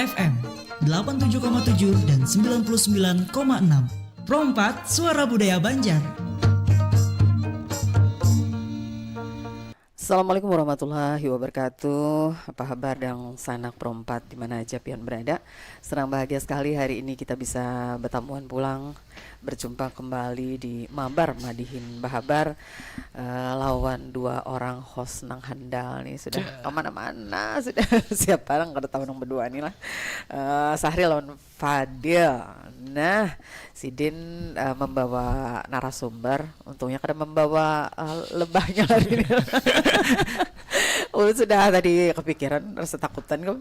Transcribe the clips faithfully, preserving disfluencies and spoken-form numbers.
F M delapan tujuh koma tujuh dan sembilan puluh sembilan koma enam. Pro empat, Suara Budaya Banjar. Assalamualaikum warahmatullahi wabarakatuh. Apa habar dang sanak Pro empat di mana aja pian berada? Senang bahagia sekali hari ini kita bisa bertamuan pulang, berjumpa kembali di Mabar Madihin Bahabar, eh, lawan dua orang host nang handal nih, sudah kemana-mana sudah. Siapa nang kada tahu nang berdua nih lah. Eh, Sahri lawan Fadil. Nah, sidin, eh, membawa narasumber. Untungnya kada membawa, eh, lebahnya hari ini. Ulun sudah tadi kepikiran, rasa takutan ke,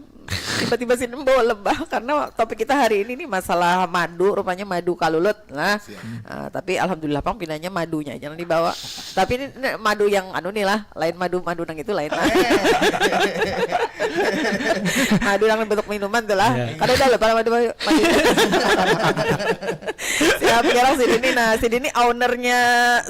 tiba-tiba sidin membawa lebah karena topik kita hari ini nih masalah madu, rupanya madu kalulut. Nah, eh, tapi alhamdulillah pang pinanya madunya aja nang dibawa. Tapi ini, ini madu yang anu nih lah, lain madu-madu nang itu lain lah. Madu nang bentuk minuman tuh lah. Iya. Kada ada lah pala madu, madu, madu. Siap, garang sidin nih. Nah, sidin nih ownernya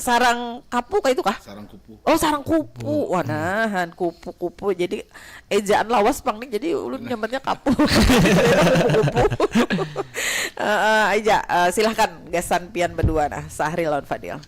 Sarang Kapu kah itu kah? Sarang Kupu. Oh, Sarang Kupu. Wah, nahan, kupu-kupu. Jadi ejaan lawas pang nih. Jadi ulun nyambatnya Kapu. Kupu. Eh, eh, aja, eh, silahkan gasan pian berdua nah, Sahri lawan Fadil.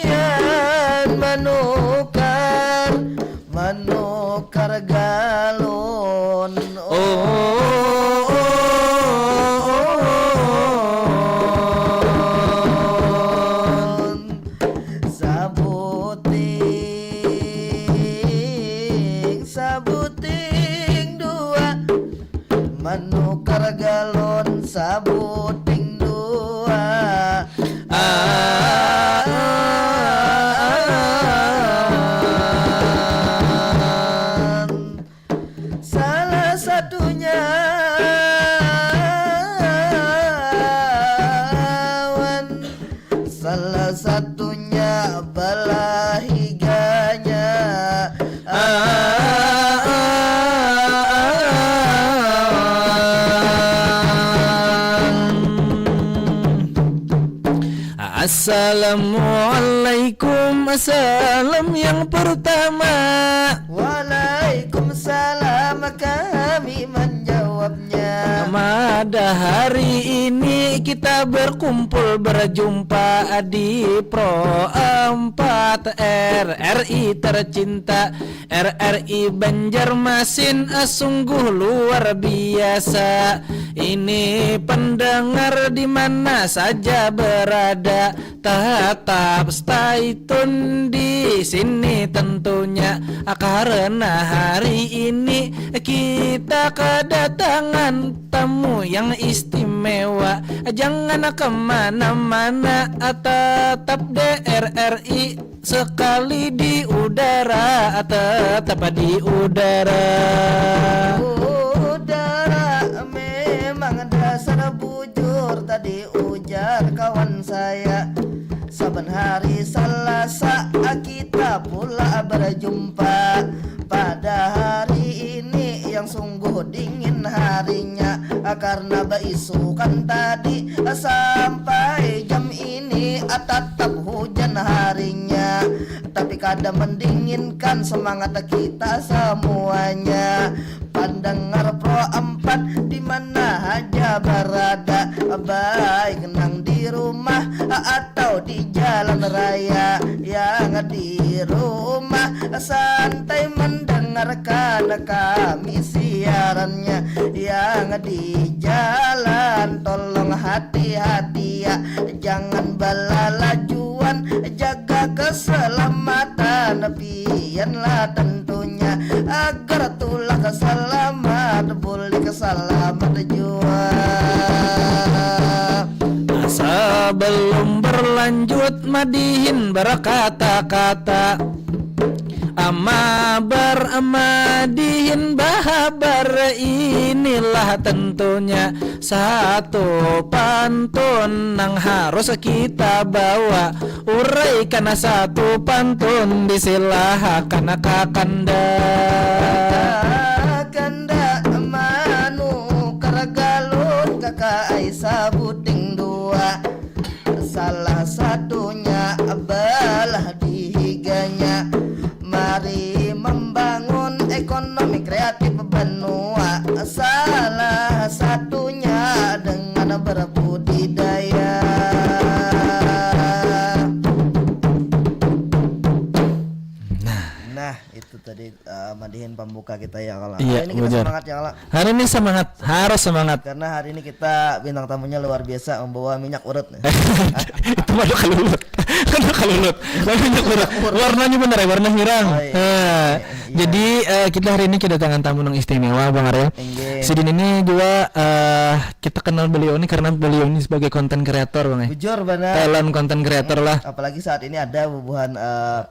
Pian manukar, manukar galon. Oh, sabuting, sabuting dua, manukar galon sabuting dua. Ah, salah satunya wan, salah satunya balahiganya. Ah, Assalamualaikum, salam yang pertama. Waalaikumsalam, kami menjawabnya. Pada hari ini kita berkumpul berjumpa di Pro empat R R I tercinta. R R I Banjarmasin, ah, sungguh luar biasa. Ini pendengar di mana saja berada, tetap stay tune di sini tentunya. Ah, karena hari ini kita kedatangan tamu yang istimewa. Jangan kemana-mana, ah, tetap di R R I. Sekali di udara, tetap di udara. Udara memang dasar bujur, tadi ujar kawan saya. Saban hari Salasa kita pula berjumpa. Pada hari ini yang sungguh dingin harinya, karena beisukan tadi sampai jam ini tetap hujan harinya. Tapi kada mendinginkan semangat kita semuanya. Pandangar Pro empat di mana haja berada, baik nang di rumah atau di jalan raya. Yang di rumah santai mendengarkan kami siarannya, yang di jalan tolong hati-hati ya, jangan belalajuan, jaga keselamatan pian lah tentunya, agar tulak selamat, bulik selamat jua. Sebelum berlanjut madihin berkata-kata, Mabar madihin bahabar, inilah tentunya satu pantun nang harus kita bawa. Uraikan satu pantun, disilahakan kakanda. Kakanda manukar galut, kakaai sabuting dua. Salah satunya belah di higanya. Mari membangun ekonomi kreatif benua. Salah satunya dengan berbudidaya. Nah, itu tadi eh, madihin pembuka kita ya, Kala. Iya, hari ini kita benar. Semangat ya, Kala. Hari ini semangat, harus semangat. Karena hari ini kita bintang tamunya luar biasa, membawa minyak urut nih. Itu madu kalulut. Madu kalulut. Madu minyak urut. Warnanya benar ya, warna hirang. Oh, iya. Nah, iya. Jadi eh, kita hari ini kedatangan tamu yang istimewa, Bang Ariel. Inggih. Sidin ini juga eh, kita kenal beliau ini karena beliau ini sebagai konten kreator, Bang. Eh. Bujur, benar. Talent konten kreator lah. Apalagi saat ini ada bubuhan eh,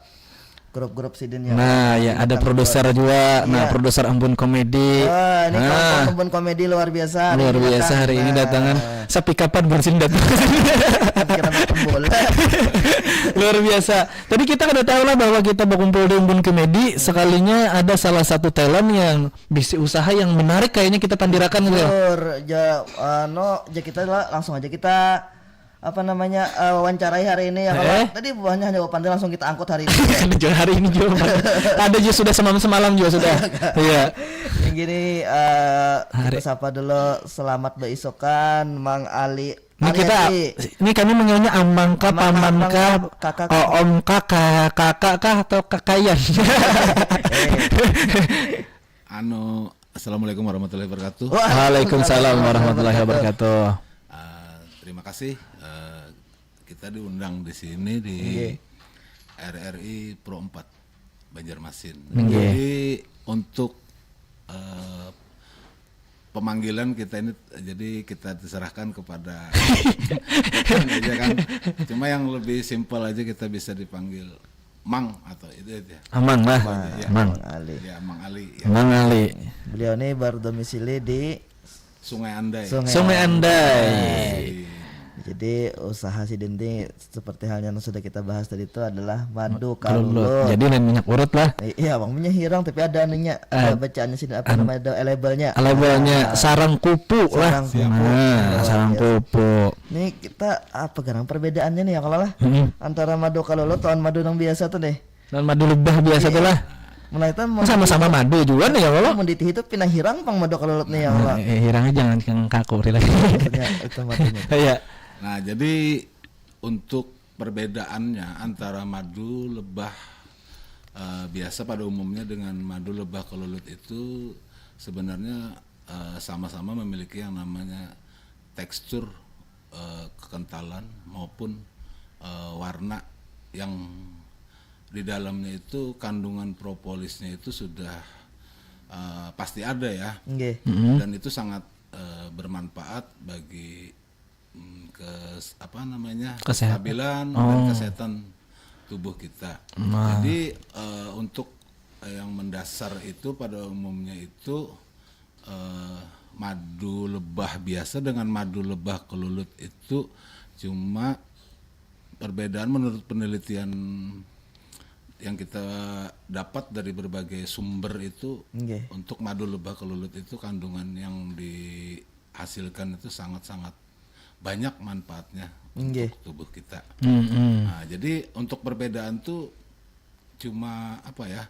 grup-grup sidin yang Nah, ya ada produser juga. Nah, iya. Produser Embun Komedi. Wah, ini nah. Kelompok Embun Komedi luar biasa. Luar biasa hari ini datang. Nah. Sapi kapan bersin datang? Kita makan bola. Luar biasa. Tadi kita kada tahu lah bahwa kita berkumpul di Embun Komedi. Sekalinya ada salah satu talent yang bisi usaha yang menarik kayaknya kita pandirakan gitu. Jujur, ja, anu, ja kita lah, langsung aja kita apa namanya eh, wawancarai hari ini ya, Kala. Eh? Tadi buahnya hanya wawancarai, langsung kita angkut hari ini. Ada juga hari ini juga, Bang. Ada juga sudah semalam-semalam juga sudah. Iya. Yang gini eh, kita sapa dulu, selamat beisukan Mang Ali. Ini kita, ini kami manggilnya amang kah, paman kah, oom kah, kakak kah, atau kakayan? Anu, assalamualaikum warahmatullahi wabarakatuh. Waalaikumsalam warahmatullahi wabarakatuh. Ah, terima kasih. Eh, kita diundang di sini di Nggih. R R I Pro empat Banjarmasin. Nggih. Jadi untuk eh, pemanggilan kita ini, jadi kita diserahkan kepada aja kan. Cuma yang lebih simpel aja kita bisa dipanggil Mang atau itu aja. Amang lah. Mang, ya. Mang Ali. Ya, Mang Ali. Ya. Mang Ali. Beliau ini berdomisili di Sungai Andai. Sungai Andai. Jadi usaha sidin seperti halnya yang sudah kita bahas tadi itu adalah madu kalulut. Jadi lain minyak urut lah. Iya, bang, minyak hirang tapi ada anunya. Eh, bacaannya sini apa namanya, ada labelnya. Labelnya sarang kupu lah. Sarang kupu. Nah, sarang kupu. Ini kita apa garang perbedaannya nih ya kalau lah antara madu kalulut lawan madu yang biasa tuh nih. Dan madu lebah biasa tu lah. Sama-sama madu juga nih ya Allah. Mun ditihi tu pina hirang pang madu kalulut nih ya Allah. Eh, hirangnya jangan yang kaku rileks. Maksudnya itu madunya. Iya. Nah, jadi untuk perbedaannya antara madu lebah eh, biasa pada umumnya dengan madu lebah kalulut itu sebenarnya eh, sama-sama memiliki yang namanya tekstur eh, kekentalan maupun eh, warna yang di dalamnya itu kandungan propolisnya itu sudah eh, pasti ada ya. Nggih. Dan itu sangat eh, bermanfaat bagi mm, kes apa namanya Kesehatan. Kestabilan dan kesehatan tubuh kita. Nah. Jadi eh, untuk eh, yang mendasar itu pada umumnya itu eh, madu lebah biasa dengan madu lebah kelulut itu cuma perbedaan menurut penelitian yang kita dapat dari berbagai sumber itu Nggih. Untuk madu lebah kelulut itu kandungan yang dihasilkan itu sangat-sangat banyak manfaatnya Nggih. Untuk tubuh kita. Mm-mm. Nah, jadi untuk perbedaan tuh cuma apa ya?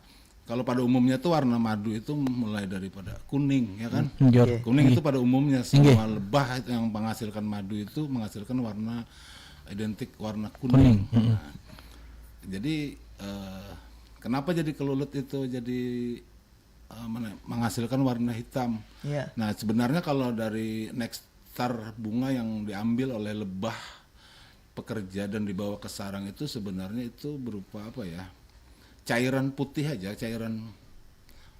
Kalau pada umumnya tuh warna madu itu mulai daripada kuning ya kan? Nggih. Kuning itu pada umumnya semua lebah itu yang menghasilkan madu itu menghasilkan warna identik warna kuning. Kuning. Nah, jadi eh, kenapa jadi kelulut itu jadi eh, mana- menghasilkan warna hitam? Iya. Nah, sebenarnya kalau dari nektar bunga yang diambil oleh lebah pekerja dan dibawa ke sarang itu sebenarnya itu berupa apa ya? Cairan putih aja, cairan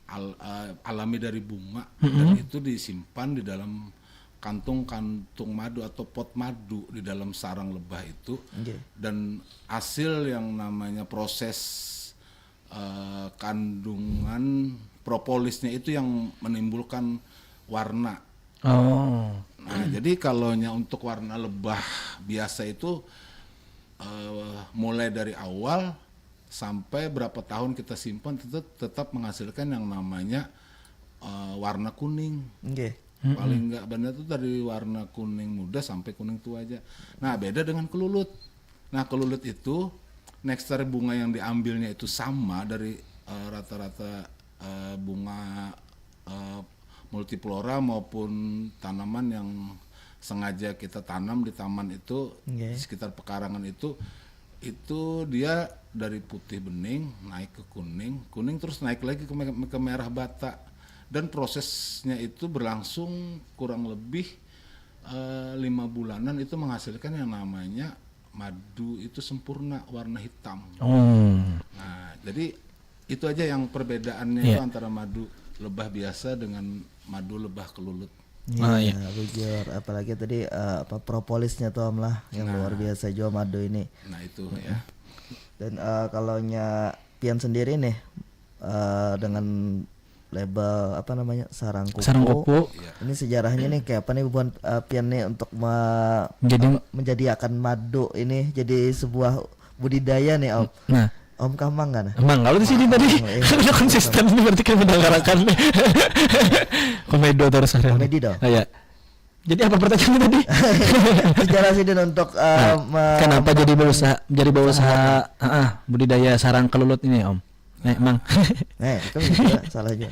al- eh, alami dari bunga dan itu disimpan di dalam kantung-kantung madu atau pot madu di dalam sarang lebah itu Nggih. Dan hasil yang namanya proses eh, kandungan propolisnya itu yang menimbulkan warna. Oh. Nah, jadi kalaunya untuk warna lebah biasa itu eh, mulai dari awal sampai berapa tahun kita simpan tetap tetap menghasilkan yang namanya eh, warna kuning. Nggih. Paling enggak benar tuh dari warna kuning muda sampai kuning tua aja. Nah, beda dengan kelulut. Nah, kelulut itu nektar bunga yang diambilnya itu sama dari eh, rata-rata eh, bunga eh, multiflora maupun tanaman yang sengaja kita tanam di taman itu Nggih. di sekitar pekarangan itu itu dia dari putih bening naik ke kuning, kuning terus naik lagi ke, me- ke merah bata dan prosesnya itu berlangsung kurang lebih eh, lima bulanan itu menghasilkan yang namanya madu itu sempurna warna hitam. Oh. Nah, jadi itu aja yang perbedaannya Iya. itu antara madu lebah biasa dengan madu lebah kelulut. Ah, iya. Nah, bujur. Apalagi tadi eh, apa propolisnya tuh Om lah yang luar biasa juga madu ini. Nah, itu ya. Dan eh, kalaunya pian sendiri nih eh, dengan label apa namanya sarang kupu. Sarang kupu. Ini sejarahnya nih kayak apa nih buat eh, pian nih untuk me- Jadi menjadikan madu ini jadi sebuah budidaya nih Om. Nah, Om Kamang kan? Emang kalau di sini tadi Oh, iya. Udah konsisten nih berarti kan mendengarkan nih. Komedo terus hari ini. Komedi dong. Ah, ya. Jadi apa pertanyaannya tadi? Sejarah sih dan untuk eh, me- Kenapa jadi berusaha jadi berusaha ah, ah, budidaya sarang kelulut ini, Om? Nek, Mang. Eh, itu juga salah juga.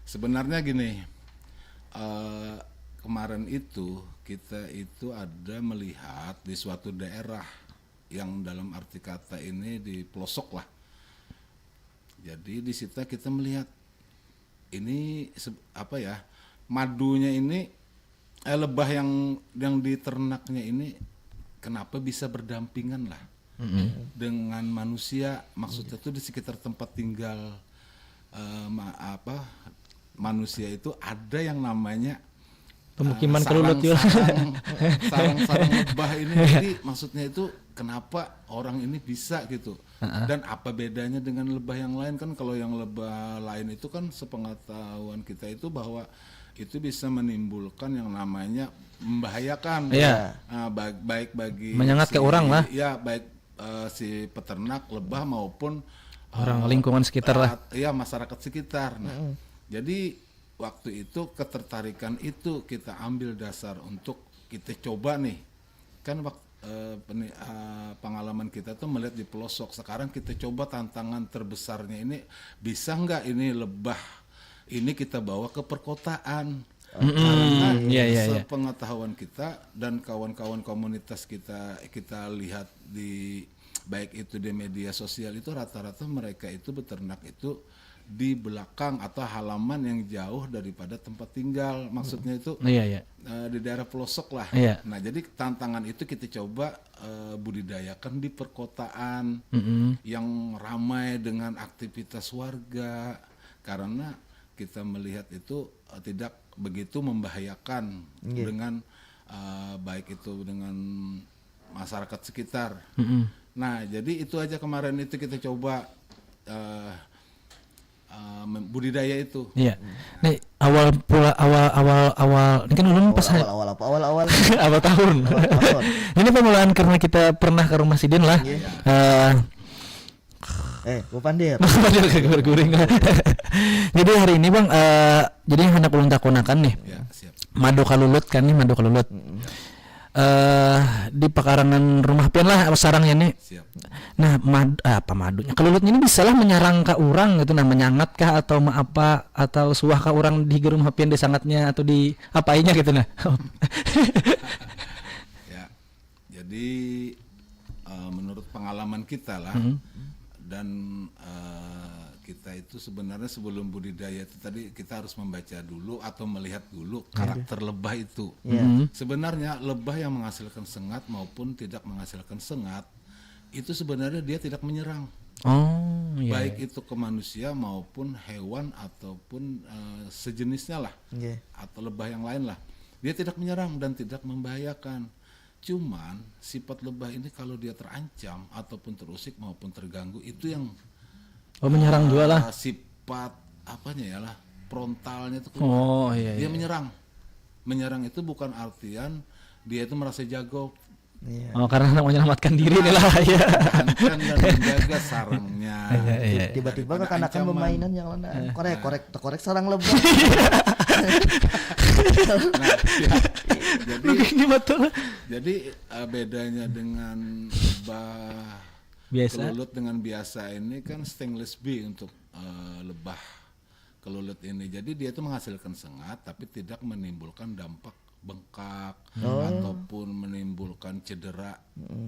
Sebenarnya gini, eh, kemarin itu kita itu ada melihat di suatu daerah yang dalam arti kata ini di pelosok lah. Jadi di situ kita melihat ini se- apa ya madunya ini eh, lebah yang yang diternaknya ini kenapa bisa berdampingan lah dengan manusia maksudnya tuh di sekitar tempat tinggal eh, ma- apa manusia itu ada yang namanya Pemukiman eh, kelulut juga. sarang-sarang sarang-sarang lebah ini jadi maksudnya itu kenapa orang ini bisa gitu dan apa bedanya dengan lebah yang lain kan kalau yang lebah lain itu kan sepengetahuan kita itu bahwa itu bisa menimbulkan yang namanya membahayakan Iya. Nah, ba- baik bagi Menyengat ke orang lah. Ya baik eh, si peternak lebah maupun Orang eh, lingkungan sekitar lah. Iya masyarakat sekitar. Nah, jadi waktu itu ketertarikan itu kita ambil dasar untuk kita coba nih kan waktu eh, peni- eh, pengalaman kita tuh melihat di pelosok. Sekarang kita coba tantangan terbesarnya ini bisa nggak ini lebah ini kita bawa ke perkotaan. Karena iya, iya, iya. sepengetahuan kita dan kawan-kawan komunitas kita kita lihat di baik itu di media sosial itu rata-rata mereka itu beternak itu di belakang atau halaman yang jauh daripada tempat tinggal maksudnya itu Iya, iya. eh, di daerah pelosok lah. Iya. Nah jadi tantangan itu kita coba eh, budidayakan di perkotaan Mm-mm. yang ramai dengan aktivitas warga karena kita melihat itu eh, tidak begitu membahayakan dengan eh, baik itu dengan masyarakat sekitar. Mm-mm. Nah, jadi itu aja kemarin itu kita coba eh eh, mem- budidaya itu. Iya. Nih awal pula awal awal awal ini kan ulun pas hari- Awal-awal apa? Awal-awal awal tahun. tahun. Ini permulaan karena kita pernah ke rumah sidin lah. Eh Eh, Kupandir. Padahal kabar guring lah. Jadi hari ini bang, eh, jadi yang hendak ulun takunakan nih, Ya, siap. Madu Kalulut kan nih, Madu Kalulut. Eh di pekarangan rumah pian lah sarangnya nih. Siap. Nah, mad, apa madunya? Kalulutnya ini bisa lah menyarang ke orang gitu, nah menyangat kah atau ma apa atau suah kah orang di rumah pian disangatnya atau di apainya gitu nah. Ya. Jadi eh, menurut pengalaman kita lah dan eh, kita itu sebenarnya sebelum budidaya itu tadi kita harus membaca dulu atau melihat dulu karakter lebah itu. Sebenarnya lebah yang menghasilkan sengat maupun tidak menghasilkan sengat itu sebenarnya dia tidak menyerang. Oh, iya. Baik itu ke manusia maupun hewan ataupun eh, sejenisnya lah Nggih. atau lebah yang lain lah. Dia tidak menyerang dan tidak membahayakan. Cuman sifat lebah ini kalau dia terancam ataupun terusik maupun terganggu itu yang Oh, menyerang juga lah. Sifat apanya ya lah, frontalnya tuh Oh iya. Dia iya. menyerang. Menyerang itu bukan artian dia itu merasa jago. Iya. Oh, karena hendak menyelamatkan diri nih lah ya. Kan dan menjaga sarangnya. Iya, iya. Tiba-tiba Daripada kekanakan ancaman. Bemainan yang mana? Korek, korek, korek sarang lebah. Nah, ya. Jadi Lu gini betul. Jadi eh, bedanya dengan lebah Biasa. kelulut dengan biasa ini kan stainless B untuk eh, lebah kelulut ini. Jadi dia itu menghasilkan sengat tapi tidak menimbulkan dampak bengkak ataupun menimbulkan cedera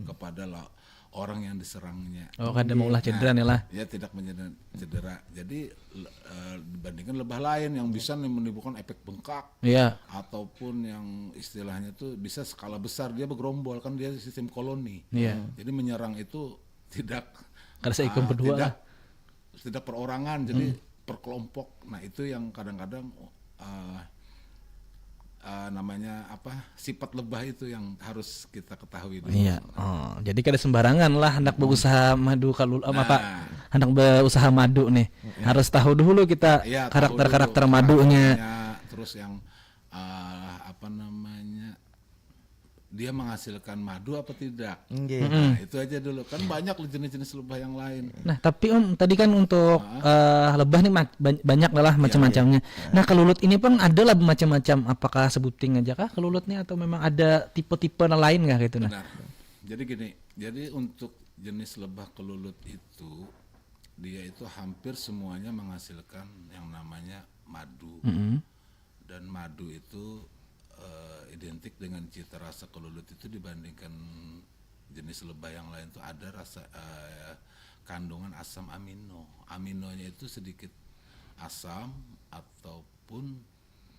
kepada la- orang yang diserangnya. Oh, kada maulah cedera nih lah. Ya tidak menjadi cedera. Jadi le- eh, dibandingkan lebah lain yang bisa nih menimbulkan efek bengkak Iya. ataupun yang istilahnya tuh bisa skala besar, dia bergerombol, kan dia sistem koloni. Iya. Jadi menyerang itu tidak Kada seikung ah, berdua tidak lah. Tidak perorangan, jadi Hmm. per kelompok. Nah, itu yang kadang-kadang eh, eh, namanya apa, sifat lebah itu yang harus kita ketahui dulu. Iya. Oh, jadi kada sembarangan lah hendak berusaha madu kalau apa Nah. hendak berusaha madu nih. Harus tahu dulu kita Iya, tahu karakter-karakter dulu madunya. karakternya, terus yang eh, apa namanya, dia menghasilkan madu apa tidak. Nggih. Nah, itu aja dulu. Kan banyak loh jenis-jenis lebah yang lain. Nah, tapi Om, tadi kan untuk eh, lebah nih ma- ban- banyak lah macam-macamnya. Nah, kelulut ini pang ada lah macam-macam. Apakah sebuting aja kah kelulut nih atau memang ada tipe-tipe lain kah gitu nah? Benar. Jadi gini, jadi untuk jenis lebah kelulut itu, dia itu hampir semuanya menghasilkan yang namanya madu. Mm-mm. Dan madu itu eh, identik dengan cita rasa kelulut itu dibandingkan jenis lebah yang lain tuh ada rasa eh, kandungan asam amino. Aminonya itu sedikit asam ataupun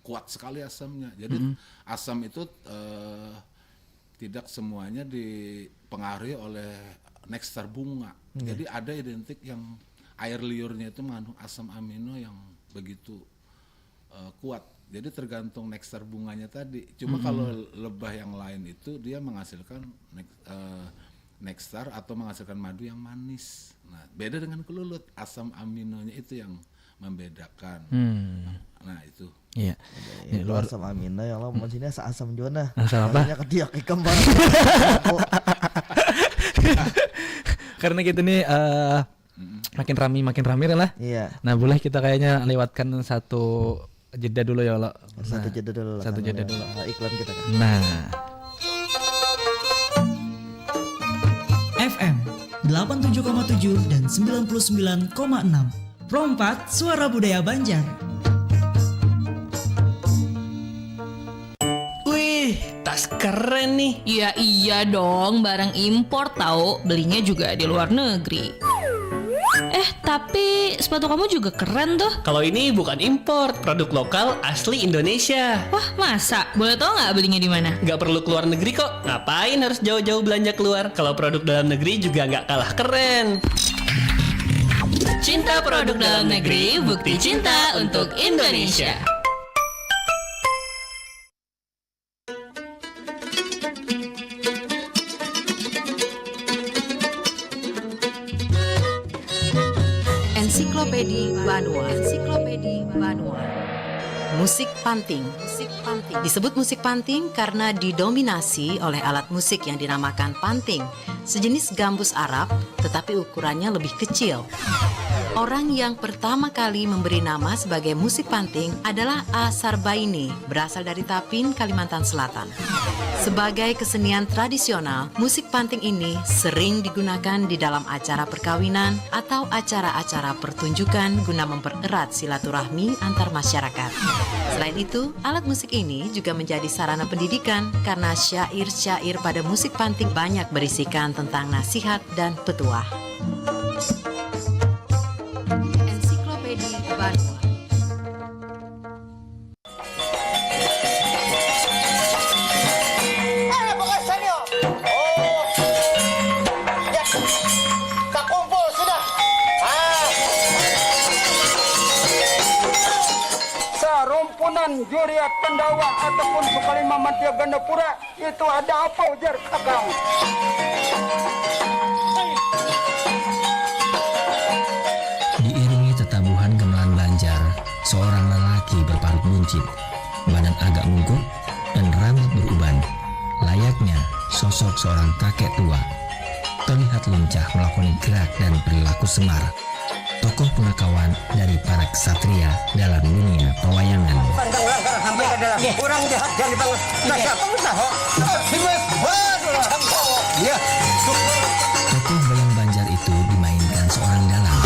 kuat sekali asamnya. Jadi asam itu eh, tidak semuanya dipengaruhi oleh nektar bunga. Jadi ada identik yang air liurnya itu mengandung asam amino yang begitu eh, kuat. Jadi tergantung nektar bunganya tadi. Cuma kalau lebah yang lain itu dia menghasilkan nek- eh, nektar atau menghasilkan madu yang manis. Nah, beda dengan kelulut, asam aminonya itu yang membedakan. Hmm. Nah, itu. Iya. Ya, lu asam amino ya Allah, mun sini asa asam jua nah. Asam apa? Maksudnya ketiak ikam barang. Karena kita nih eh, makin rami makin rami lah. Iya. Nah, boleh kita kayaknya lewatkan satu jeda dulu ya, lo. Satu jeda dulu lah. Satu Kan jeda ada, dulu. ah, iklan kita kan. Nah. F M delapan tujuh koma tujuh dan sembilan puluh sembilan koma enam. Pro empat, Suara Budaya Banjar. Wih, tas keren nih. Ya iya dong, barang impor tahu, belinya juga di luar negeri. Eh, tapi sepatu kamu juga keren tuh. Kalau ini bukan impor, produk lokal asli Indonesia. Wah, masa? Boleh tahu nggak belinya di mana? Nggak perlu keluar negeri kok. Ngapain harus jauh-jauh belanja keluar? Kalau produk dalam negeri juga nggak kalah keren. Cinta produk dalam negeri, bukti cinta untuk Indonesia. Ensiklopedi Banua. Ensiklopedi Banua. Musik panting. Musik panting. Disebut musik panting karena didominasi oleh alat musik yang dinamakan panting, sejenis gambus Arab, tetapi ukurannya lebih kecil. Orang yang pertama kali memberi nama sebagai musik panting adalah A Sarbaini, berasal dari Tapin, Kalimantan Selatan. Sebagai kesenian tradisional, musik panting ini sering digunakan di dalam acara perkawinan atau acara-acara pertunjukan guna mempererat silaturahmi antar masyarakat. Selain itu, alat musik ini juga menjadi sarana pendidikan karena syair-syair pada musik panting banyak berisikan tentang nasihat dan petuah. Ensiklopedi Banua. Eh, bekas senior. Oh. Ya. Kakumpul sudah. Ah. Sarumpunan juriat Pandawa ataupun Sukalima Mantia Gandapura itu ada apa, ujar kakang? Cip, badan agak mungkuk dan rambut beruban. Layaknya sosok seorang kakek tua. Terlihat lincah melakoni gerak dan perilaku semar. Tokoh pengetahuan dari para ksatria dalam dunia pewayangan. Pantang langgar sampai adalah orang jahat dan bang. Nah, siapa usaha? Waduh, ya. Tokoh Bayang Banjar itu dimainkan seorang dalang.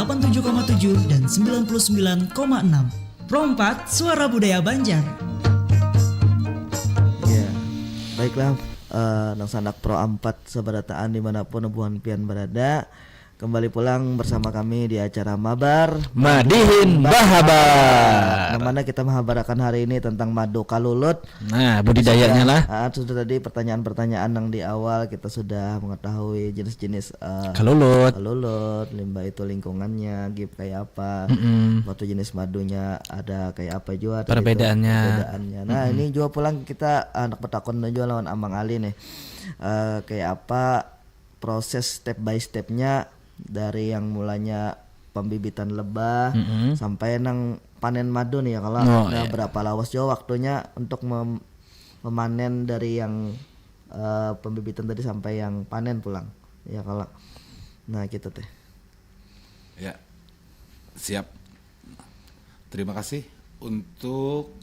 delapan tujuh koma tujuh dan sembilan puluh sembilan koma enam. Pro empat, Suara Budaya Banjar. Ya, baiklah, eh, nang sanak Pro empat sabarataan dimanapun buhan pian berada, kembali pulang bersama kami di acara Mabar Madihin Bahabar. Yang mana kita mahabarakan hari ini tentang madu kalulut. Nah, budidayanya lah. Ah, sudah tadi pertanyaan-pertanyaan yang di awal kita sudah mengetahui jenis-jenis eh, Kalulut. Kalulut, limbah itu lingkungannya, gip kayak apa, Mm-mm. waktu jenis madunya ada kayak apa juga tadi itu, Perbedaannya. Perbedaannya. Nah, ini juga pulang kita anak bertakon juga lawan Amang Ali nih. Eh, kayak apa proses step by stepnya dari yang mulanya pembibitan lebah Mm-mm. sampai nang panen madu nih ya kalau Oh, nah, iya. Berapa lawas juga waktunya untuk mem- memanen dari yang eh, pembibitan tadi sampai yang panen pulang ya kalau nah gitu teh. Ya, siap. Terima kasih untuk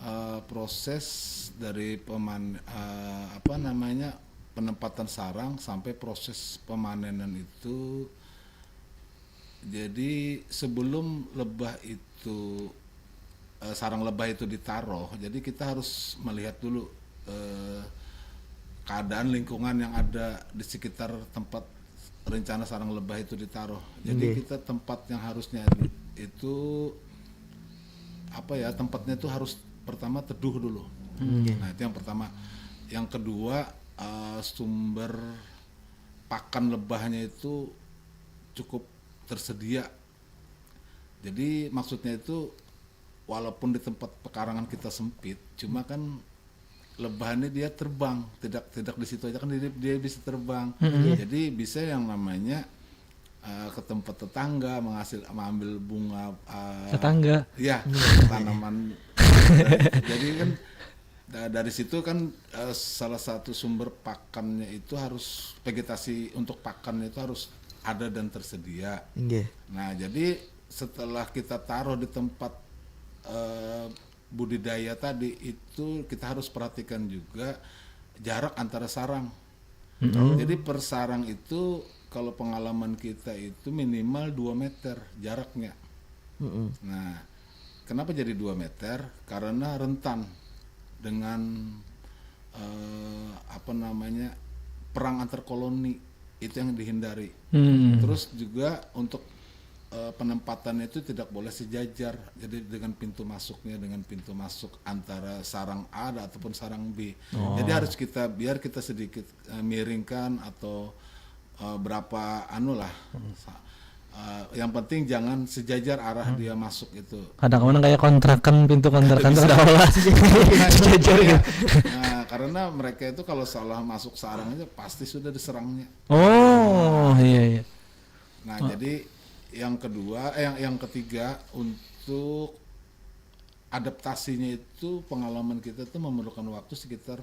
eh, proses dari peman eh, apa namanya penempatan sarang sampai proses pemanenan itu. Jadi sebelum lebah itu eh, sarang lebah itu ditaruh, jadi kita harus melihat dulu eh, keadaan lingkungan yang ada di sekitar tempat rencana sarang lebah itu ditaruh. Jadi Nggih. Kita tempat yang harusnya di- itu apa ya tempatnya itu harus pertama teduh dulu. Nah itu yang pertama. Yang kedua eh, sumber pakan lebahnya itu cukup tersedia. Jadi maksudnya itu walaupun di tempat pekarangan kita sempit, cuma kan lebah ini dia terbang, tidak tidak di situ aja kan dia, dia bisa terbang. Jadi bisa yang namanya eh, ke tempat tetangga menghasil mengambil bunga eh, Tetangga. Ya, tanaman. Jadi kan da- dari situ kan eh, salah satu sumber pakannya itu harus vegetasi untuk pakannya itu harus ada dan tersedia. Nggih. Nah, jadi setelah kita taruh di tempat eh, budidaya tadi itu kita harus perhatikan juga jarak antara sarang. Jadi per sarang itu kalau pengalaman kita itu minimal dua meter jaraknya. Mm-mm. Nah, kenapa jadi dua meter? Karena rentan dengan eh, apa namanya perang antar koloni itu yang dihindari. Hmm. Terus juga untuk eh, penempatannya itu tidak boleh sejajar. Jadi dengan pintu masuknya dengan pintu masuk antara sarang A ataupun sarang B. Jadi harus kita biar kita sedikit eh, miringkan atau eh, berapa anu lah. Sa- eh, yang penting jangan sejajar arah dia masuk itu. Kadang orang kayak kontrakan pintu kontrakan sekolah sejajar gitu. Nah, karena mereka itu kalau salah masuk sarang aja pasti sudah diserangnya. Oh iya iya. Nah, jadi yang kedua, eh, yang yang ketiga untuk adaptasinya itu pengalaman kita itu memerlukan waktu sekitar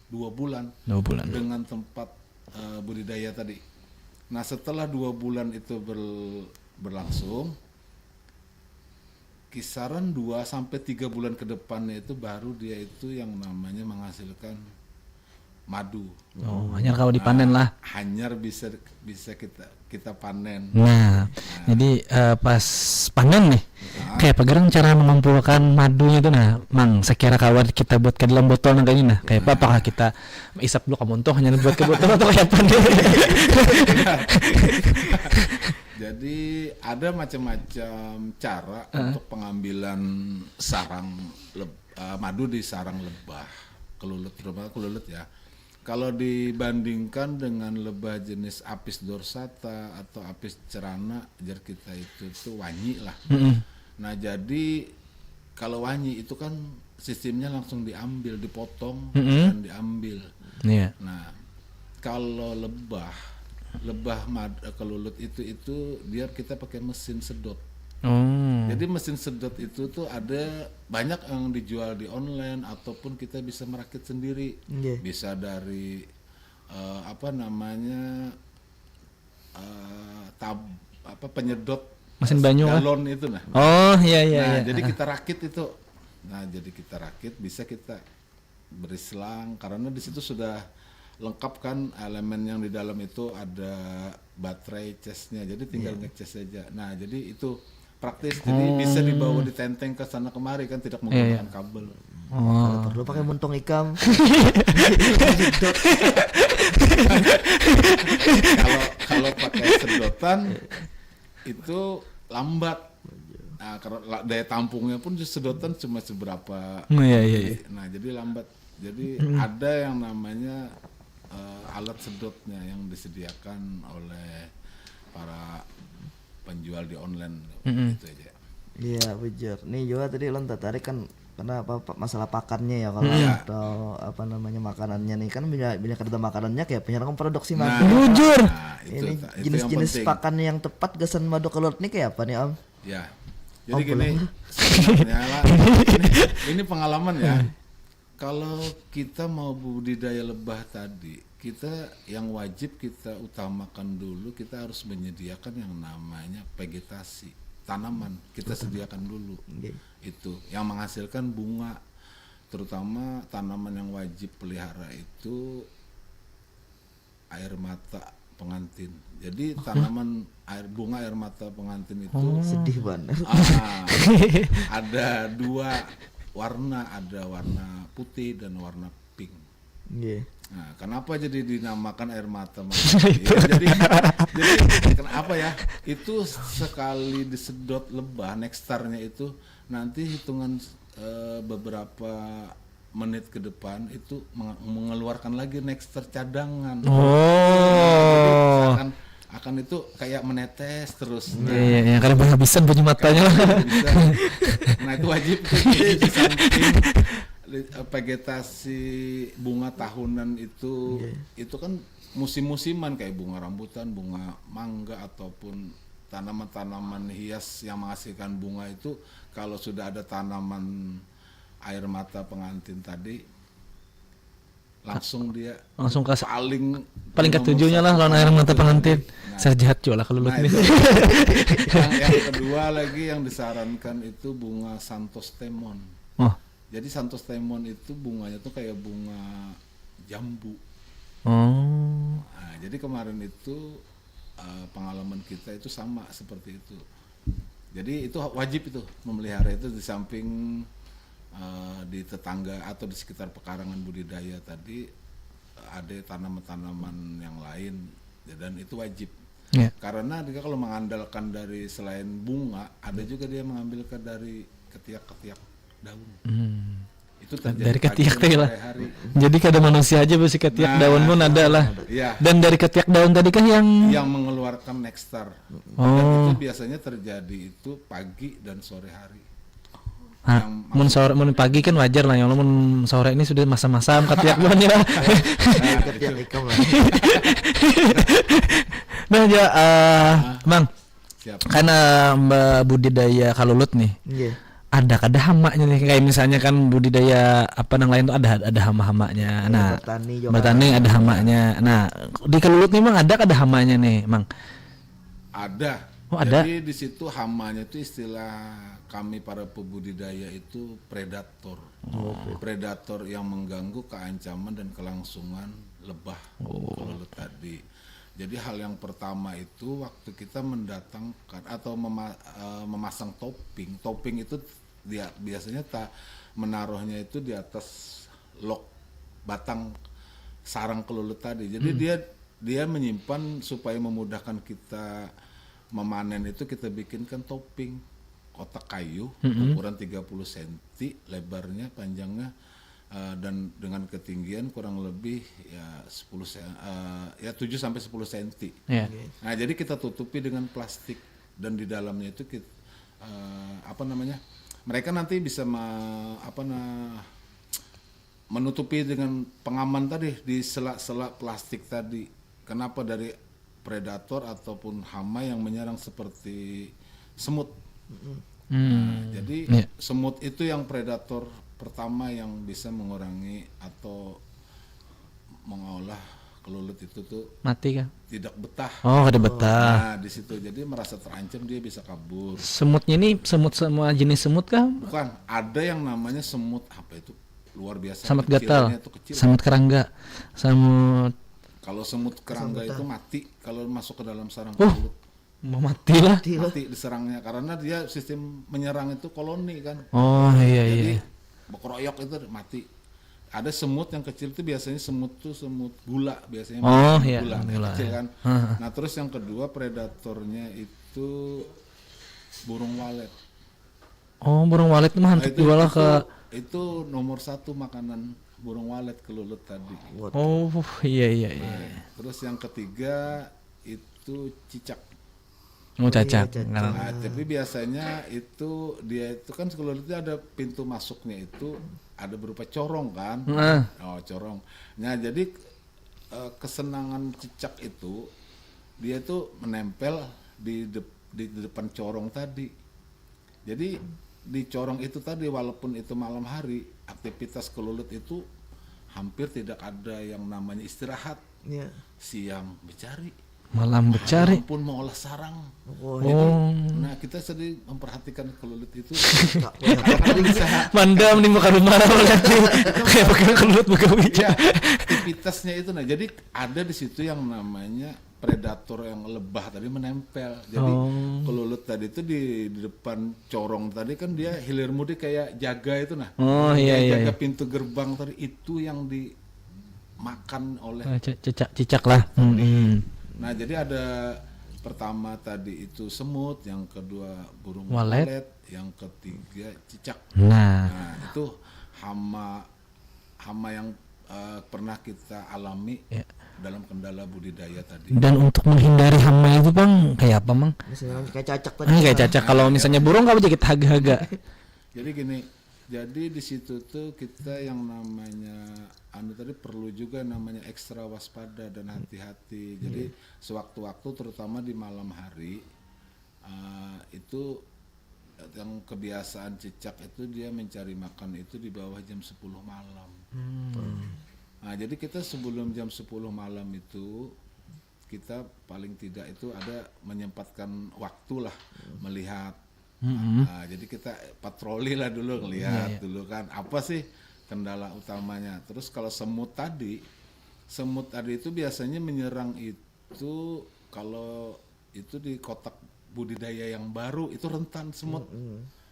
dua bulan Dua bulan. Dengan tempat eh, budidaya tadi. Nah, setelah dua bulan itu ber- berlangsung, kisaran dua sampai tiga bulan ke depannya itu baru dia itu yang namanya menghasilkan madu. Oh, hanyar kawa dipanen lah. Hanyar bisa bisa kita kita panen. Nah, jadi eh, pas panen nih, kayak apa gerang cara mengumpulkan madunya tuh nah, mang sekira kawan kita buat ke dalam botol nang kayak ini nah, kayak apa apakah kita isap dulu kamu tuh hanya buat ke botol atau kayak apa nih? Jadi ada macam-macam cara untuk pengambilan sarang leb- eh, madu di sarang lebah, kelulut terutama kelulut ya. Kalau dibandingkan dengan lebah jenis Apis dorsata atau Apis cerana, jar kita itu tuh wanyi lah. Nah, jadi kalau wanyi itu kan sistemnya langsung diambil, dipotong dan diambil. Iya. Nah, kalau lebah, lebah mad, eh, kelulut itu itu dia kita pakai mesin sedot. Oh. Jadi mesin sedot itu tuh ada banyak yang dijual di online ataupun kita bisa merakit sendiri. Nggih. Bisa dari eh, apa namanya eh, tab apa penyedot Mesin banyu lah. Galon itu nah. Oh iya iya Nah, iya. jadi Ah, kita rakit itu. Nah, jadi kita rakit bisa kita beri selang karena di situ sudah lengkap kan, elemen yang di dalam itu ada baterai, casnya, jadi tinggal yeah. ngecas saja. Nah, jadi itu praktis, jadi oh. bisa dibawa ditenteng ke sana kemari kan, tidak menggunakan yeah, yeah. kabel. Oh. Kalau perlu pakai muntung ikam. Kalau kalau pakai sedotan itu lambat. Nah, karena daya tampungnya pun sedotan cuma seberapa. Oh, iya, iya, iya. Nah, jadi lambat. Jadi hmm. ada yang namanya uh, alat sedotnya yang disediakan oleh para penjual di online hmm. itu aja. Iya, bujur. Nih juga tadi ulun tertarik kan karena apa masalah pakannya ya kalau hmm. atau apa namanya makanannya nih kan bila bila kada makanannya kayak penyerang produksi nah, mati. Bujur. Nah, itu, ini jenis-jenis pakan yang tepat gasan madu kelut nih kayak apa nih Om? Ya. Jadi oh, gini, sebenarnya lah, ini, ini pengalaman ya. Kalau kita mau budidaya lebah tadi, kita yang wajib kita utamakan dulu, kita harus menyediakan yang namanya vegetasi, tanaman. Kita Betul. sediakan dulu. Okay. Itu yang menghasilkan bunga, terutama tanaman yang wajib pelihara itu air mata pengantin. Jadi tanaman air bunga air mata pengantin itu oh. sedih banget. Ah, ada dua warna, ada warna putih dan warna pink. Yeah. Nah, kenapa jadi dinamakan air mata pengantin? Ya, jadi, jadi kenapa ya? Itu sekali disedot lebah, nektarnya itu nanti hitungan uh, beberapa menit ke depan itu mengeluarkan lagi nektar cadangan. Oh. Jadi akan akan itu kayak menetes terus. Iya, iya, iya. Karena berhabisan bunyi matanya. Nah, itu wajib itu. Jadi, di samping vegetasi bunga tahunan itu yeah. itu kan musim-musiman kayak bunga rambutan, bunga mangga ataupun tanaman-tanaman hias yang menghasilkan bunga itu kalau sudah ada tanaman air mata pengantin tadi langsung dia langsung ke paling paling ketujuhnya lah lawan air mata pengantin nah, saya jahat juga lah kalau nah, yang, yang kedua lagi yang disarankan itu bunga santos temon oh. Jadi santos temon itu bunganya tuh kayak bunga jambu oh. Nah, jadi kemarin itu uh, pengalaman kita itu sama seperti itu. Jadi itu wajib itu memelihara itu di samping uh, di tetangga atau di sekitar pekarangan budidaya tadi uh, ada tanaman-tanaman yang lain dan itu wajib. Ya. Karena dia kalau mengandalkan dari selain bunga, ada juga dia mengambil ke dari ketiak-ketiak daun. Hmm. Itu terjadi dari ketiak teh lah. Jadi kada manusia aja besi ketiak nah, daun pun ada lah. Ya. Dan dari ketiak daun tadi kah yang yang mengeluarkan nektar. Oh. Dan itu biasanya terjadi itu pagi dan sore hari. Nah, mun sore mun pagi kan wajar lah ya mun sore ini sudah masam-masam ketiak buannya. Ketiak ikam lah. Nah, ya uh, Mang. Siap. Karena budidaya kalulut nih. Yeah. Ada kada hamanya nih kayak misalnya kan budidaya apa nang lain tuh ada ada hama-hamanya. Nah, bertani, bertani ada hamanya. Nah, di kalulut nih Mang ada kada hamanya nih, Mang? Ada. Oh, ada. Jadi di situ hamanya itu istilah kami para pembudidaya itu predator. Oh. Predator yang mengganggu keancaman dan kelangsungan lebah oh. Kalulut tadi. Jadi hal yang pertama itu waktu kita mendatangkan atau mema, uh, memasang topping. Topping itu dia biasanya tak menaruhnya itu di atas log batang sarang kelulut tadi. Jadi hmm. dia dia menyimpan supaya memudahkan kita memanen itu kita bikinkan topping kotak kayu hmm. ukuran tiga puluh senti lebarnya panjangnya uh, dan dengan ketinggian kurang lebih ya sepuluh sen, uh, ya tujuh sampai sepuluh senti. Yeah. Nah, jadi kita tutupi dengan plastik dan di dalamnya itu kita uh, apa namanya? Mereka nanti bisa me, apa nah menutupi dengan pengaman tadi di sela-sela plastik tadi. Kenapa dari predator ataupun hama yang menyerang seperti semut. Hmm. Nah, jadi yeah. semut itu yang predator pertama yang bisa mengurangi atau mengolah kelulut itu tuh mati kan? Tidak betah. Oh, tidak betah. Nah, di situ jadi merasa terancam dia bisa kabur. Semutnya ini semut semua jenis semut kah? Bukan, ada yang namanya semut apa itu? luar biasa Samut gatal, kecilnya itu kecil. Samut kerangga, samut Kalau semut kerangga Samut itu mati kalau masuk ke dalam sarang Oh. kulit. Mati lah. Mati lah. Mati diserangnya karena dia sistem menyerang itu koloni kan. Oh iya iya. Jadi berkeroyok itu mati. Ada semut yang kecil itu biasanya semut tuh semut gula biasanya. Oh, Semut iya, gula, gula. Kecil kan. Heeh. Nah, terus yang kedua predatornya itu burung walet. Oh, burung walet mah Nah, hantu jual lah ke itu nomor satu makanan burung walet kelulut tadi. Oh, iya iya iya. Terus yang ketiga itu cicak. Mau cacak. cacak. Nah, Nah, tapi biasanya itu dia itu kan kelulut itu ada pintu masuknya itu ada berupa corong kan. Nah. Oh, corong. Nah, jadi eh, kesenangan cicak itu dia itu menempel di dep- di depan corong tadi. Jadi di corong itu tadi walaupun itu malam hari aktivitas kelulut itu hampir tidak ada yang namanya istirahat. Ya. Siang mencari, Malam bercari. Malam pun mengolah sarang. Oh, Oh. Nah, kita sedih memperhatikan kelulut itu. tak punya apa-apa. Bisa Mandam di muka rumah berarti. Kayak pakai kelulut begawi. ya, aktivitasnya itu nah. Jadi ada di situ yang namanya predator yang lebah tadi menempel. Jadi Oh. kelulut tadi itu di, di depan corong tadi kan dia hilir mudik kayak jaga itu nah. Oh, iya, Kayak iya, jaga iya. pintu gerbang tadi itu yang dimakan oleh Oh, ce- Cicak cicak lah. Hmm, hmm. Nah, jadi ada pertama tadi itu semut, yang kedua burung Walet. Walet, yang ketiga cicak. Nah, Nah, itu hama hama yang eh, pernah kita alami Ya. dalam kendala budidaya tadi. Dan untuk menghindari hama itu bang kayak apa mang? Misalnya kayak cacak tadi. Ini kayak cacak kalau misalnya burung kamu jadi haga-haga. Jadi gini, jadi di situ tuh kita yang namanya anu tadi perlu juga namanya ekstra waspada dan hati-hati. Jadi sewaktu-waktu terutama di malam hari eh, itu yang kebiasaan cicak itu dia mencari makan itu di bawah jam sepuluh malam. Nah, jadi kita sebelum jam sepuluh malam itu kita paling tidak itu ada menyempatkan waktu lah melihat. Nah, jadi kita patroli lah dulu ngelihat Iya, iya. dulu kan apa sih kendala utamanya. Terus kalau semut tadi, semut tadi itu biasanya menyerang itu kalau itu di kotak budidaya yang baru itu rentan semut.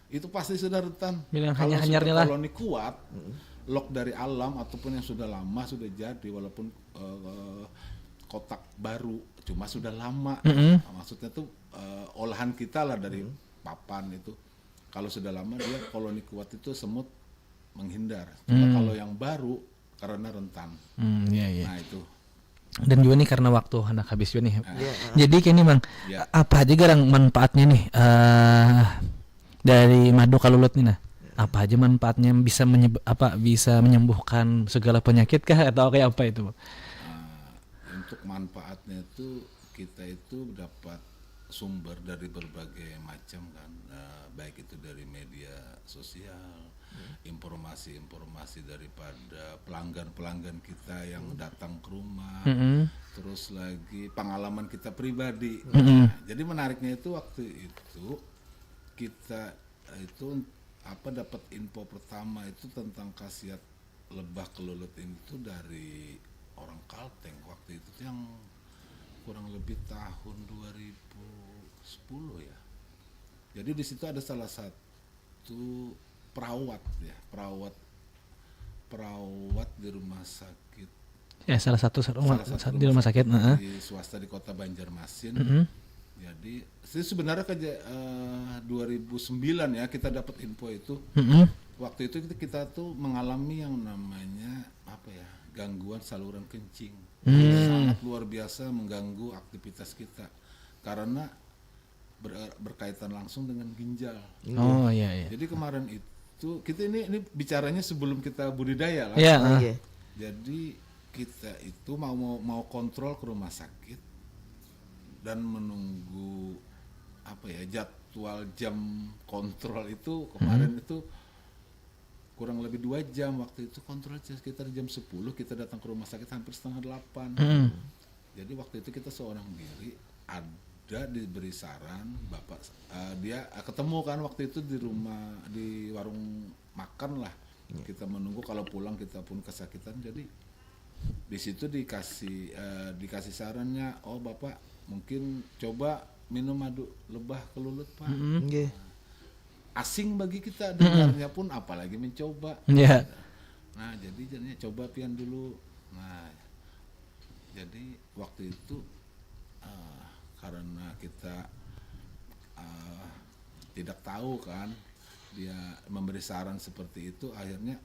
Itu pasti sudah rentan. Bila yang Kalau hanyar-hanyarnya sudah lah. Koloni kuat, log dari alam ataupun yang sudah lama sudah jadi walaupun eh, kotak baru cuma sudah lama. Mm-mm. Maksudnya tuh eh, olahan kita lah dari papan itu. Kalau sudah lama dia koloni kuat itu semut menghindar. Cuma kalau yang baru karena rentan. Hmm, iya iya. Nah, itu. Dan juga nih karena waktu hendak habis juga nih. Iya. Jadi kayak ini mang, Ya. apa aja garang manfaatnya nih eh dari madu kalulut nih nah? Apa aja manfaatnya bisa menyeb- apa bisa menyembuhkan segala penyakit kah atau kayak apa itu? Nah, untuk manfaatnya itu kita itu dapat sumber dari berbagai macam kan, eh, baik itu dari media sosial, informasi-informasi daripada pelanggan-pelanggan kita yang datang ke rumah, Mm-mm. terus lagi pengalaman kita pribadi. Mm-mm. Nah, jadi menariknya itu waktu itu kita itu apa dapat info pertama itu tentang khasiat lebah kelulut ini tuh dari orang Kalteng waktu itu tuh yang kurang lebih tahun dua ribu sepuluh ya. Jadi di situ ada salah satu perawat ya, perawat perawat di rumah sakit Ya salah satu rumah, salah satu di rumah sakit. Heeh. di swasta di kota Banjarmasin. Mm-mm. Jadi itu sebenarnya kerja eh, dua ribu sembilan ya kita dapat info itu. Mm-mm. Waktu itu kita, kita tuh mengalami yang namanya apa ya gangguan saluran kencing. Hmm. Sangat luar biasa mengganggu aktivitas kita karena ber- berkaitan langsung dengan ginjal. Oh iya iya. Jadi kemarin itu kita ini ini bicaranya sebelum kita budidaya lah. Iya. Oh, Ah. iya. Jadi kita itu mau mau, mau kontrol ke rumah sakit dan menunggu apa ya jadwal jam kontrol itu kemarin itu kurang lebih dua jam waktu itu kontrol sekitar jam sepuluh kita datang ke rumah sakit hampir setengah delapan. Mm-mm. Jadi waktu itu kita seorang diri ada diberi saran bapak eh, dia eh, ketemu kan waktu itu di rumah di warung makan lah Kita menunggu, kalau pulang kita pun kesakitan. Jadi di situ dikasih eh, dikasih sarannya, oh bapak mungkin coba minum madu lebah kelulut pak. Nggih. Asing bagi kita dengarnya pun, apalagi mencoba. Ya. Nah jadi jadinya coba pian dulu. Nah jadi waktu itu eh, karena kita eh, tidak tahu kan dia memberi saran seperti itu, akhirnya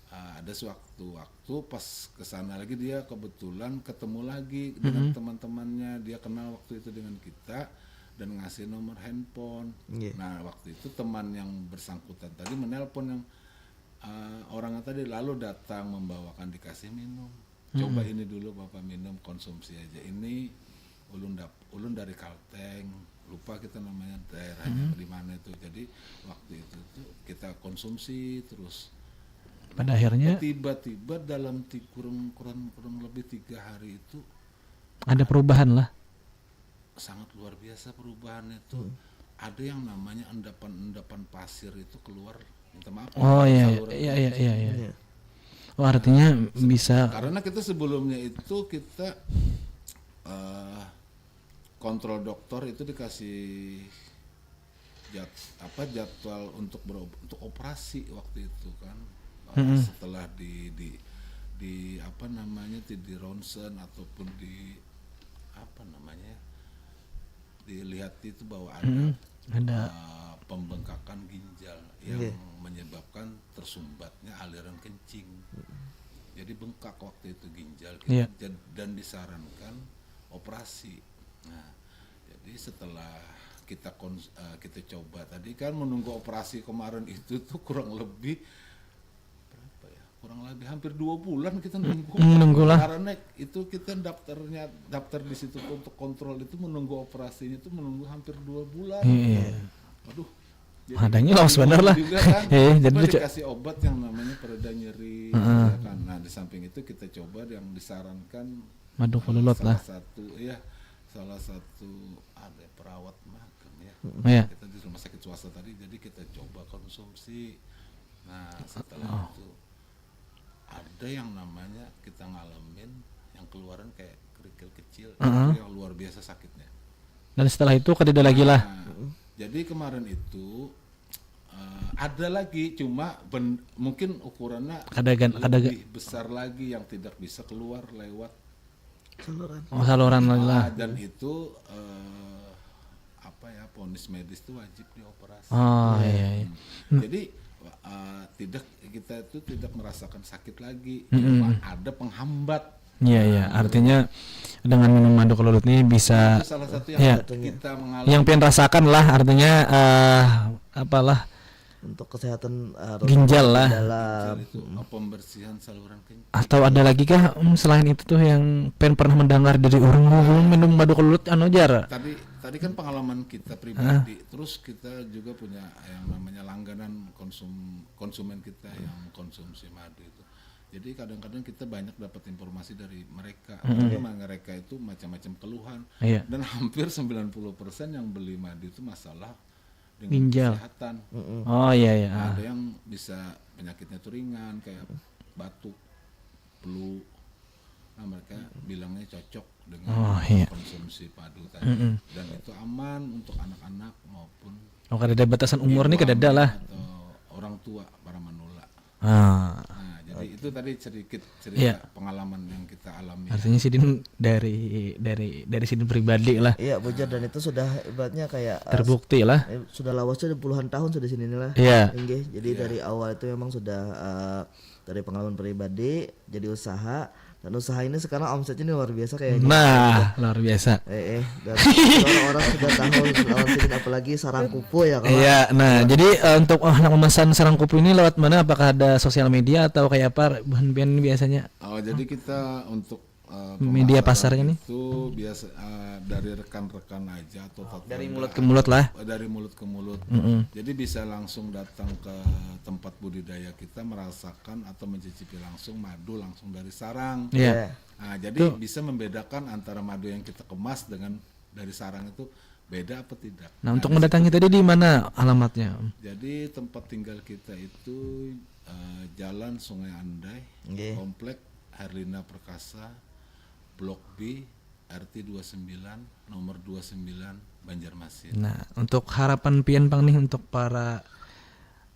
eh, ada sewaktu-waktu pas ke sana lagi dia kebetulan ketemu lagi dengan teman-temannya, dia kenal waktu itu dengan kita dan ngasih nomor handphone. Nggih. Nah waktu itu teman yang bersangkutan tadi menelpon yang eh, orangnya tadi lalu datang membawakan dikasih minum. Coba ini dulu bapak minum, konsumsi aja. Ini ulun dap ulun dari Kalteng, lupa kita namanya daerahnya di mana itu. Jadi waktu itu tuh kita konsumsi terus. Pada akhirnya Tiba-tiba dalam ti- kurang kurang kurang lebih tiga hari itu ada perubahan lah. Sangat luar biasa perubahannya tuh. Ada yang namanya endapan-endapan pasir itu keluar, minta maaf, Oh iya saluran iya iya iya. iya. Iya. Oh artinya bisa. Karena kita sebelumnya itu kita eh, kontrol dokter itu dikasih jad, apa jadwal untuk berob, untuk operasi waktu itu kan. Eh, setelah di di di apa namanya di, di ronsen ataupun di apa namanya dilihat itu bahwa ada Ada eh, pembengkakan ginjal yang Iya. menyebabkan tersumbatnya aliran kencing. Jadi bengkak waktu itu ginjal Iya. kita dan, dan disarankan operasi. Nah, jadi setelah kita kons, eh, kita coba tadi kan menunggu operasi kemarin itu tuh kurang lebih berapa ya? Kurang lebih hampir dua bulan kita nunggu. Menunggulah. Karena itu kita daftarnya daftar di situ untuk kontrol itu menunggu operasinya itu menunggu hampir dua bulan. Iya. Waduh. Adanya lawas benar lah. Juga kan. Iya, jadi Cuma lucu. Dikasih obat yang namanya peredañeri. Ya kan? Nah, di samping itu kita coba yang disarankan Madu kelulut salah lah. Satu ya, salah satu ada perawat magang ya. Iya. Kita di rumah sakit swasta tadi, jadi kita coba konsumsi. Nah, setelah itu ada yang namanya kita ngalamin yang keluaran kayak kerikil kecil, itu yang luar biasa sakitnya. Dan setelah itu kada ada lagi lah. Nah, jadi kemarin itu eh, ada lagi, cuma ben, mungkin ukurannya Kada gan- kada ga- lebih besar lagi yang tidak bisa keluar lewat Saluran. Oh saluran lagi lah. Ah, dan itu eh, apa ya, vonis medis itu wajib dioperasi. Oh iya iya. Jadi eh, tidak kita itu tidak merasakan sakit lagi, cuma ada penghambat. Iya iya. Artinya dengan minum madu kelulut ini bisa Itu salah satu yang Iya. Kita mengalami. Yang pian rasakan lah artinya eh apalah Untuk kesehatan eh, ginjal lah. Dalam Itu pembersihan saluran kencing. Atau ada lagi kah hmm, selain itu tuh yang pian pernah mendengar dari orang dulu minum madu kelulut anu jar. Tadi tadi kan pengalaman kita pribadi, terus kita juga punya yang namanya langganan konsum konsumen kita yang konsumsi madu itu. Jadi kadang-kadang kita banyak dapat informasi dari mereka. Karena mereka itu macam-macam keluhan. Iya. Dan hampir sembilan puluh persen yang beli madu itu masalah dengan Ginjal. Kesehatan. Oh iya iya. Ah. Ada yang bisa penyakitnya tuh ringan kayak batuk, flu. Nah, mereka bilangnya cocok dengan Oh, iya. Konsumsi padu tadi. Dan itu aman untuk anak-anak maupun Oh kada ada batasan umur nih kada ada lah. Atau orang tua para manula. Ah. Nah, jadi itu tadi sedikit cerita Iya. Pengalaman yang kita alami. Artinya sidin dari dari dari sidin pribadi lah Iya bujur dan itu sudah ibaratnya kayak eh, terbukti lah. eh, sudah lawas sudah puluhan tahun sudah sini lah. Iya. Inggih, jadi dari awal itu memang sudah eh, dari pengalaman pribadi jadi usaha dan usaha ini sekarang omsetnya ini luar biasa kayaknya. Nah luar biasa. Eh, eh, dan orang-orang sudah tahu lawan sini apalagi sarang kupu ya kawan. Iya, nah jadi eh, untuk oh, nak memesan sarang kupu ini lewat mana? Apakah ada sosial media atau kayak apa? Bahan pian ini biasanya Oh, jadi kita untuk eh, Media pemasaran pasarnya nih? Itu biasa eh, dari rekan-rekan aja atau tetangga. Dari mulut ke mulut lah. Eh, dari mulut ke mulut. Jadi bisa langsung datang ke tempat budidaya kita merasakan atau mencicipi langsung madu langsung dari sarang. Iya. Nah, jadi bisa membedakan antara madu yang kita kemas dengan dari sarang itu beda apa tidak. Nah, untuk mendatangi tadi di mana alamatnya? Jadi tempat tinggal kita itu uh, Jalan Sungai Andai, Nggih. Komplek Herlina Perkasa, Blok B, R T dua sembilan, nomor dua sembilan, Banjarmasin. Nah, untuk harapan pian pang nih untuk para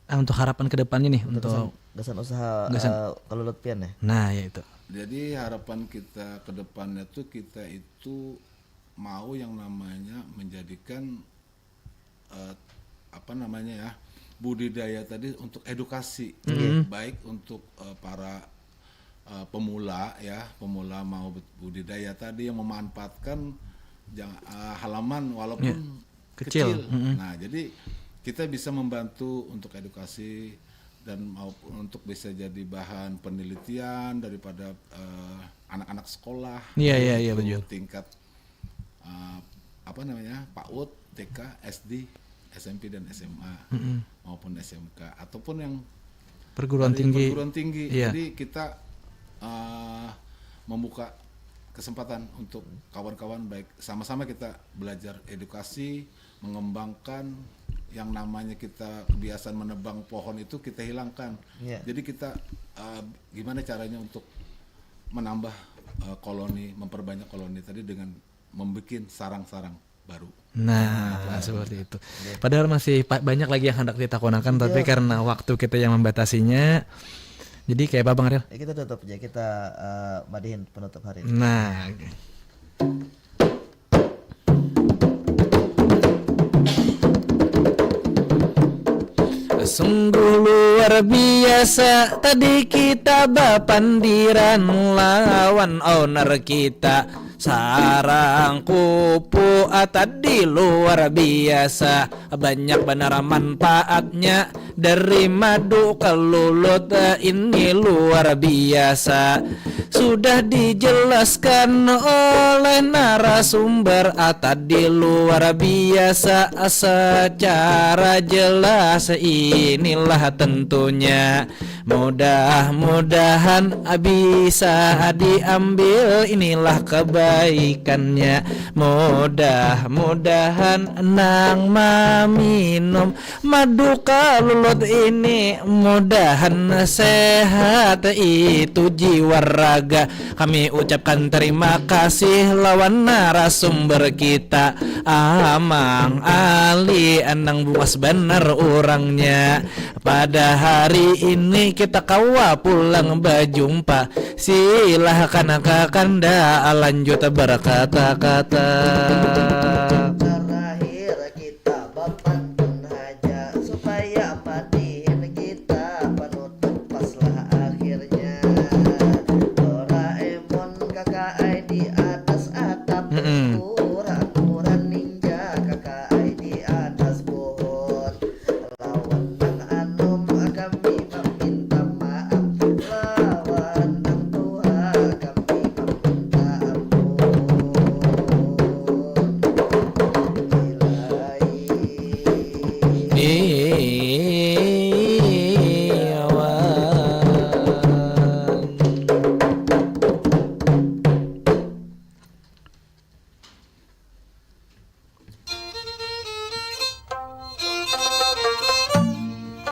ah, untuk harapan kedepannya nih untuk, Untuk gasan, gasan usaha Gasan. eh, kelulut pian ya. Nah, ya itu. Jadi harapan kita ke depannya tuh kita itu mau yang namanya menjadikan eh, apa namanya ya, budidaya tadi untuk edukasi, baik untuk eh, para eh, pemula ya, pemula mau bet- budidaya tadi yang memanfaatkan jang- eh, halaman walaupun Kecil. Mm-mm. Nah, jadi kita bisa membantu untuk edukasi dan maupun untuk bisa jadi bahan penelitian daripada eh, anak-anak sekolah, Iya, baik iya, iya, itu betul. tingkat eh, apa namanya, PAUD, T K, S D, S M P dan S M A maupun S M K ataupun yang Perguruan dari tinggi. Perguruan tinggi. Iya. Jadi kita eh, membuka kesempatan untuk kawan-kawan, baik sama-sama kita belajar edukasi, mengembangkan yang namanya kita kebiasaan menebang pohon itu kita hilangkan. Iya. Jadi kita eh, gimana caranya untuk menambah eh, koloni, memperbanyak koloni tadi dengan membuat sarang-sarang baru. Nah, seperti itu. Padahal masih pa- banyak lagi yang hendak ditakunakan, tapi karena waktu kita yang membatasinya, jadi kayak apa, Bang Ril? Ya, kita tutup aja, kita eh, madihin penutup hari ini. Nah, oke. Sungguh luar biasa tadi kita bapandiran lawan owner kita. Sarang kupu ah, tadi luar biasa, banyak banar manfaatnya dari madu kelulut, eh, ini luar biasa. Sudah dijelaskan oleh narasumber ah, tadi luar biasa, secara jelas inilah tentunya. Mudah-mudahan bisa diambil, inilah kebaikannya. Mudah-mudahan nang maminum madu kalulut ini mudahan sehat itu jiwa raga. Kami ucapkan terima kasih lawan narasumber kita, Amang Ali, nang bungas banar urangnya. Pada hari ini kita kawa pulang bajumpa. Silahkan kakanda lanjut berkata-kata.